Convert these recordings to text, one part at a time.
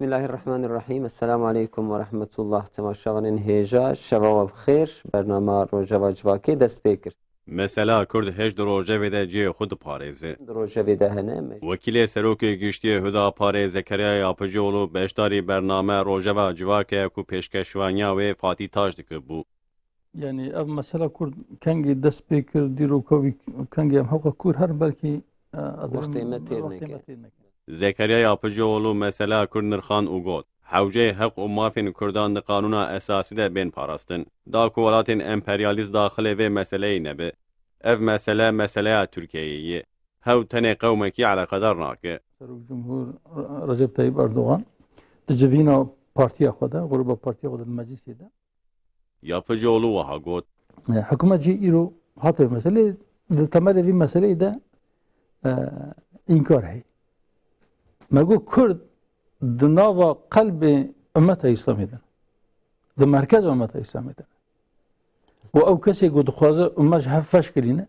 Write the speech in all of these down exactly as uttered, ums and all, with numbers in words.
Bismillahirrahmanirrahim. Esselamu aleykum ve rahmetullah. Temaşevanên hêja, şeva we bi xêr. Bernama Rojava Civakê dest pê kir. Mesela Kurd hêj di rojevê de cihê xwe diparêze. Di rojevê de hene me. Wekîlê Serokê Giştî yê Huda Parê Zekeriya Yapicioğlu beşdarî bername Rojeva Civakê ye ku pêşkeşvaniya wê Fatî Taşdikir bû. Yanî ev mesela Kurd kengî dest pê kir, dîroka wî kengî em hewqa kûr her belkî, e, Wextê me têr wextê neke. me têr neke. Zekeriya Yapicioğlu mesela Kurd nirxand û got, hewceyê heq û mafên Kurdan di qanûna esasî de bên parastin. Da ku welatên emperyalîst daxilê vê meseleyê nebe. Ev mesele meseleya Tirkiyeyê ye. Hew tenê qewmekî eleqedar nake. Serok Cumhur Recep Tayyip Erdogan di civîna partiya xwe de, gruba partiya xwe de di meclisê de. Yapicioğlu wiha got. E, hikûmet jî îro hate meselê, di temelê vî meseleyê de, e, înkar heye. Me got Kurd di nava qelbê ummeta Îslamê de ne. Di merkeza ummeta Îslamê de ne. Û ew kesê ku dixwaze ummet ji hev feşkirîne,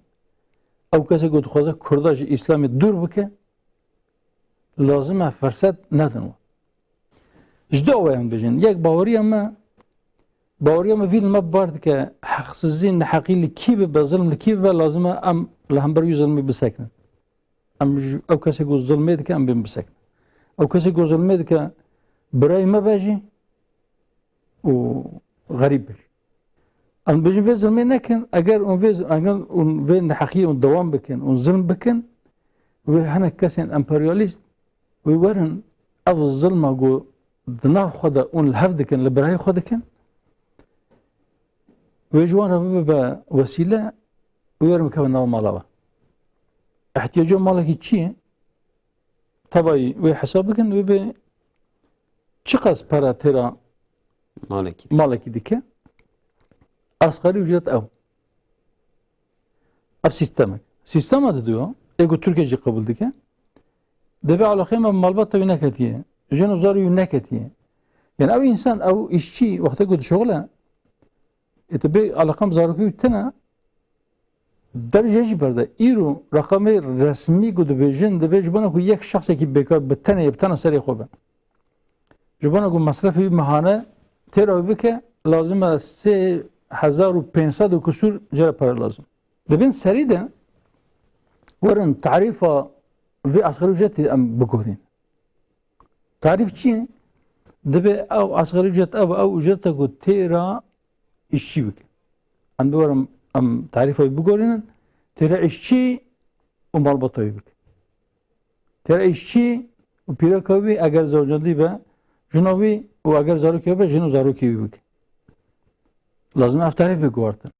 ew kesê ku dixwaze Kurda ji Îslamê dûr bike, lazim e ferset nedin wan. Ji du awayên bêjin. Yek baweriya me, baweriya me vî li me bar dike, heqsizî, neheqî li kî bibe, zilm li kî bibe, lazim e em li hember wî zilmî bisekinin. Em ji, ew kesê ku zilmê dike, em bên bisekinin. Ew kesê ku zilmê dike, birayê me be jî û xerîb be jî. Em dibêjin vê zilmê nekin, eger hûn vê, eger hûn vê neheqiyê hûn dewam bikin, hûn zilm bikin, wê hinek kesên emperyalîst wê werin ev zilma ku di nav xwe de hûn li hev dikin, li birayê xwe dikin, wê ji wan re bibe be wesîle, wê werin bikevin nav mala we. Ihtiyaca malekî çi ye? Tevayî wê hesab bikin, wê bê çiqas pere têra Malekî. malekî dike. Asgari ücret ew. Ev sîstemek. Sîstema diduya, ê ku Tirkiye jî qebûl dike, debe alaqê me bi malbata wî neketiye. Jin û zarê wî neketiye. Yani ew însan, ew îşçî wextê ku dişuxile, ê tu bê alaqan bi zarokê wî tune, dev jê jî berde. Îro reqemê resmî ku dibêjin, dibê ji bona ku yek şexsekî bêkar bi tenê, bi tena serê xwe be. Ji bona ku mesrefê wî mehane têra wî bike, lazim e sê hezar û pênc sed û kusur jê re pere lazim. Di bin serî de werin tarîfa vê asgari ücretê em bigorîn. Tarîf çi ye? Dibe ew asgari ücret, ew, ew ücreta ku têra îşçî bike. Em biwerin, em tarîfa wî bigorînin, têra îşçî û malbata wî bike. Têra îşçî û pîreka wî eger zewcandî be, jina wî û eger zarokê be, jin û zarokê wî bike. Lazim ev tarîf bê guhartin.